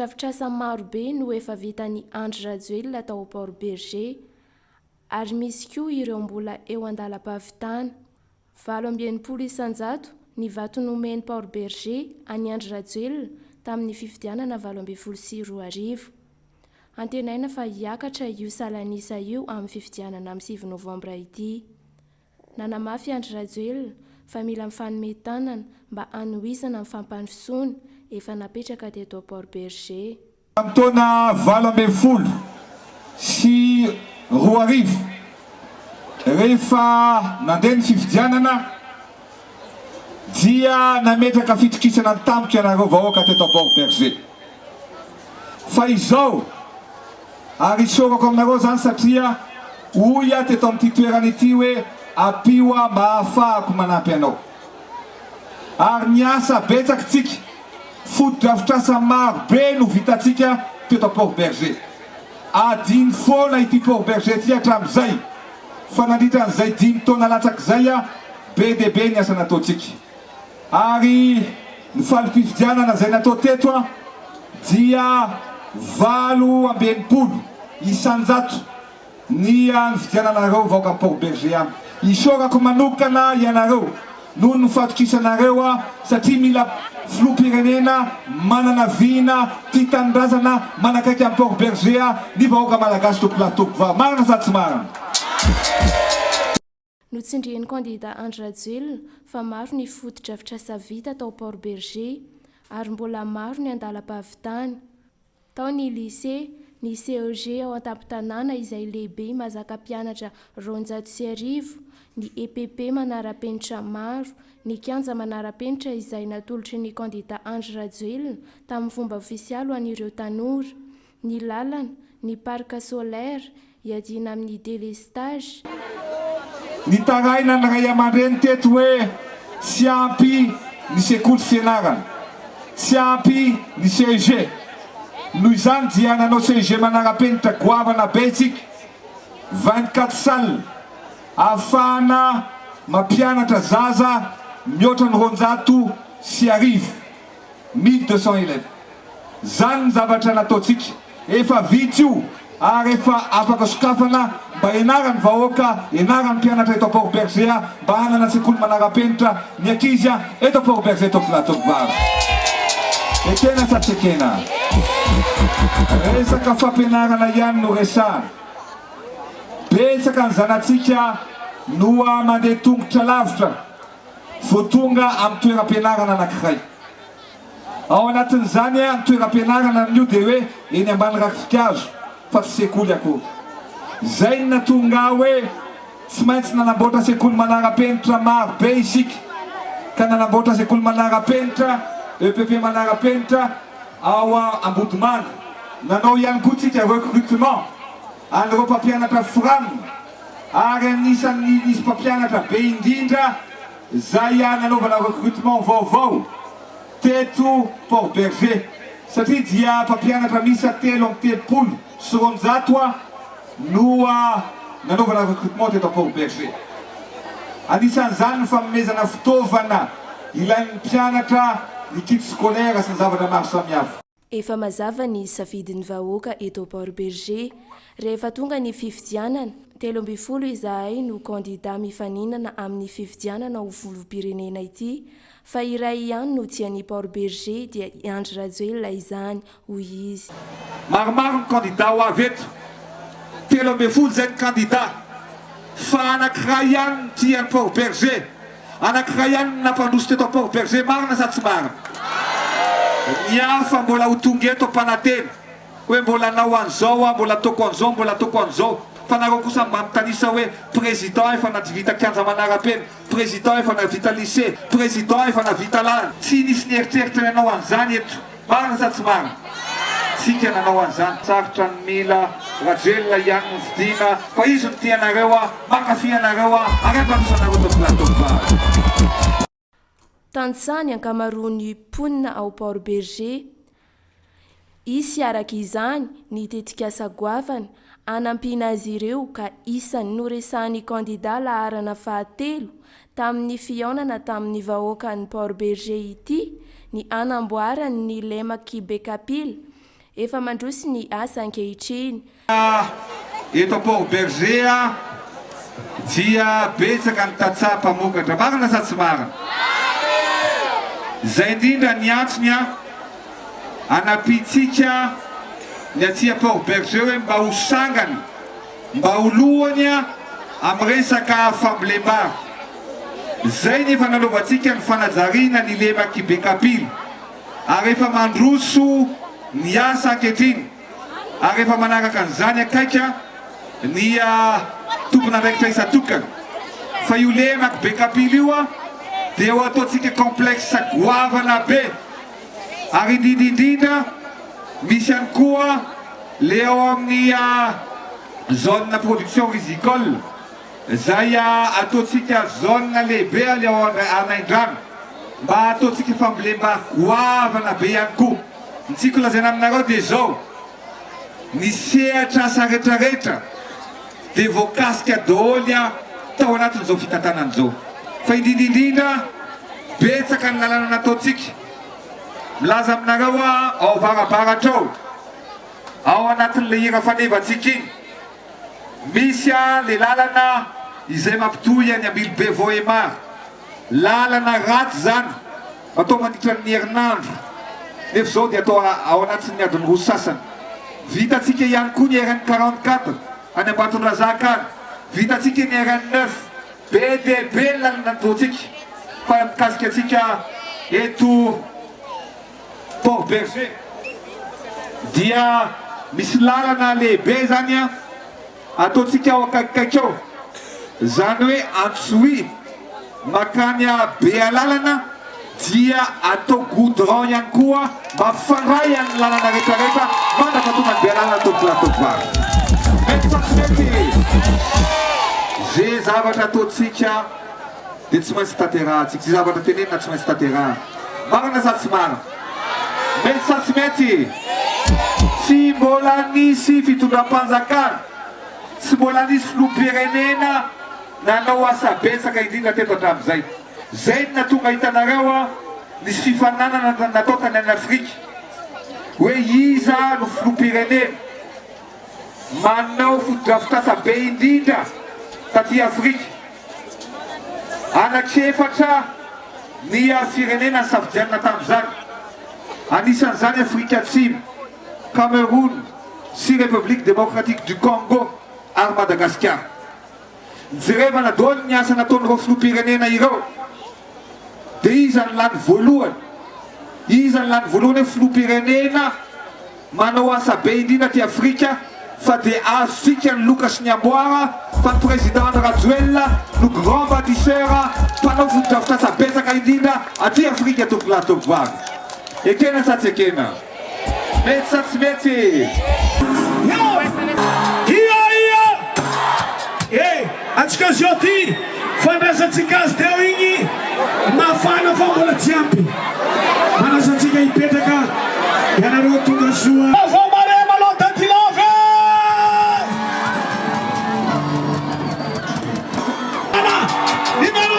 Fotodrafitrasa maro be no efa vitan'i Andry Rajoelina tao Port Bergé ary misy koa ireo mbola eo an-dalam-pahavitana. 68% ny vato nomen'i Port Bergé an'i Andry Rajoelina tamin'ny fifidianana 2018. Antenaina fa hiakatra io salan'isa io amin'ny fifidianana amin'ny 9 novambra ity. Nanamafy Andry Rajoelina fa mila mifanome tanana mba hanohizana ny fampandrosoana efa napetraka teto Port Bergé. Tamin'ny taona 2018, rehefa nandeha ny fifidianana dia nametraka fitokisana tamiko ianareo vahoaka teto Port Bergé. Fa izao, ary isaorako aminareo izany satria hoy aho teto amin'ity toerana ity hoe ampio aho mba hahafahako manampy anao. Ary niasa betsaka tsika, fotodrafitrasa maro be no vitantsika teto Port Bergé. Adino foana ity Port Bergé ity hatramin'izay, fa nandritra an'izay dimy taona latsaka izay be dia be ny asa nataontsika. Ary ny falim-pifidianana izay natao teto dia 68% ny nifidiananareo vahoakan'i Port Bergé. Isaorako manokana ianareo noho ny fahatokisanareo satria mila filoham-pirenena manana vina, tia tanindrazana, manakaiky an'i Port Bergé ny vahoaka malagasy tompokolahy tompokovavy. Marina sa tsy marina? Notsindrian'ny kandida Andry Rajoelina fa maro ny fotodrafitrasa vita tao Port Bergé ary mbola maro ny andalam-pahavitana. Tao ny lycée, ny CEG ao an-tampon-tanàna izay lehibe mahazaka mpianatra 1200, ny EPP manara-penitra maro, ny kianja manara-penitra izay natolotry ny kandida Andry Rajoelina tamin'ny fomba ofisialy ho an'ireo tanora, Ny lalana, ny parc solaire, iadiana amin'ny délestage. Nitaraina ny ray aman-dreny teto hoe tsy ampy ny sekoly fianarana, tsy ampy ny CEG. Noho izany dia nanao CEG manara-penitra goavana be isika, 24 salles, ahafahana mampianatra zaza mihoatra ny 1200. 1200 élèves. Zany ny zavatra nataontsika. Efa vita io ary efa afaka sokafana mba hianaran'ny vahoaka, hianaran'ny mpianatra eto Port Bergé mba hanana sekoly manara-penitra ny ankizy eto Port Bergé eto Plateau Vary. Ekena sa tsy ekena? Resaka fampianarana ihany no resahana. Betsaka ny zanatsika no mandeha tongotra lavitra vao tonga amin'ny toeram-pianarana anankiray. Ao anatin'izany ny toeram-pianarana amin'io dia hoe eny ambany rakotrikazo fa tsy sekoly akory. Izay no nahatonga ahy hoe tsy maintsy nanamboatra sekoly manara-penitra maro be isika ka nanamboatra sekoly manara-penitra, EPP manara-penitra, ao Ambodimanga. Nanao ihany koa tsika recrutement an'ireo mpampianatra fram ary anisan'ny nisy mpampianatra be indrindra izay nanaovana recrutement vaovao teto Port Bergé satria dia mpampianatra miisa 233 no nanaovana recrutement teto Port Bergé. Anisan'izany ny fanomezana fitaovana ilain'ny mpianatra, ny kit scolaire sy ny zavatra maro samihafa. Efa mazava ny safidin'ny vahoaka eto Port Bergé. Rehefa tonga ny fifidianana, 13 izahay no kandida mifaninana amin'ny fifidianana ho filoham-pirenena ity, fa iray ihany no tian'i Port Bergé dia i Andry Rajoelina izany, hoy izy. Maromaro ny kandida ho avy eto, 13 izay ny kandida, fa anankiray ihany no tian'i Port Bergé. Anankiray ihany no nampandroso teto Port Bergé, marina sa tsy marina? Ny hafa mbola ho tonga eto hampanantena hoe mbola hanao an'izao aho, mbola ataoko an'izao, mbola ataoko an'izao, fa nareo kosa mba mitanisa hoe président efa nahavita kianja manara-pena, président efa nahavita lycée, président efa nahavita lalana. Tsy nisy nieritreritra ny hanao an'izany eto. Marina sa tsy marina? Tsika nanao an'izany. Sarotra ny mila Rajoelina ihany no fidiana fa izy no tia anareo a, mankafy anareo a, ary hampandroso anareo to plateau vary. Tantsaha ny ankamaroan'ny mponina ao Port Bergé. Hisy araka izany ny tetikasa goavana hanampiana azy ireo ka isan'ny noresahan'ny kandida laharana fahatelo tamin'ny fihaonana tamin'ny vahoakan'i Port Bergé ity ny hanamboarany ny lemak'i Bekapila. Efa mandroso ny asa ankehitriny. Eto Port Bergé dia betsaka ny tantsaha mpamokatra. Marina sa tsy marina? Izay indrindra ny antony anampiantsika ny aty Port Bergé hoe mba ho sangany, mba ho lohany amin'ny resaka fambolem-bary. Izay ny efa nanaovantsika ny fanajariana ny lemak'i Bekapila ary efa mandroso ny asa ankehitriny. Ary efa manaraka an'izany akaiky ny tompon'andraikitra isan-tokana. Fa io lemak Bekapila io dia ho ataontsika complexe goavana be. Ary indrindra indrindra misy ihany koa le ao amin'ny zone production rizicole izay ataontsika zone lehibe le ao Anaindrano mba ataontsika fambolem-bary goavana be ihany koa. Ny tiako lazaina aminareo dia izao, ny sehatr'asa retraretra dia voakasika daholo tao anatin'izao fitantanana izao. Fa indrindra indrindra betsaka ny lalàna nataontsika. Milaza aminareo aho ao avarabaratra ao, ao anatin'ilay hira fanevantsika iny, misy ilay lalana izay mampitohy an'i Ambilobe Vohemar. Lalana ratsy izany atao mandritra ny herinandro nefa izao dia atao ao anatin'ny adiny roa sasany. Vitantsika ihany koa ny RN 44 any Ambatondrazaka any, vitantsika ny RN 9, be dia be ny lalana nataontsika fa mikasika antsika eto Port Bergé dia misy lalana lehibe izany Ataontsika ao akaikikaiky ao, izany hoe Antsohihy mankany Bealalana dia atao goudron ihany koa mba hampifandray an'ny lalana rehetrarehetra mandrapa tonga any Bealalana tompokolahy tompovavy. Mety sa tsy mety? Ze zavatra ataontsika dia tsy maintsy tanterahantsika, ze zavatra tenenina tsy maintsy tanterahana. Marina sa tsy marina? Mety sa tsy mety? Tsy mbola nisy fitondram-panjakana, tsy mbola nisy filoham-pirenena nanao asa betsaka indrindra teto hatramin'izay. Izay no nahatonga hitanareo nisy fifaninanana natao tany any Afrika hoe iza no filoham-pirenena manao fotodrafitrasa be indrindra taty Afrika. Anankiefatra ny firenena nisafidianina tamin'izany, anisan'izany Afrika Atsimo, Cameroun sy République Démocratique du Congo ary Madagasikara. Nijerevana daholo ny asa nataon'ireo filoham-pirenena ireo dia iza no lany voalohany? Iza no lany voalohany hoe filoham-pirenena Manao asa be indrindra aty Afrika fa dia azontsika ny loka sy ny amboara fa ny Président Andry Rajoelina no grand bâtisseur mpanao fotodrafitrasa betsaka indrindra aty Afrika tompokolahy tompovavy. Ekena sa tsy ekena? Mety sa tsy mety? Ia ia! Eh! Antsika zao ty fandraisantsika azy teo igny mafana fa mbola tsy ampy. Manasa antsika hipetraka ianareo tonga soa. Vaovao mare malao Datilove e!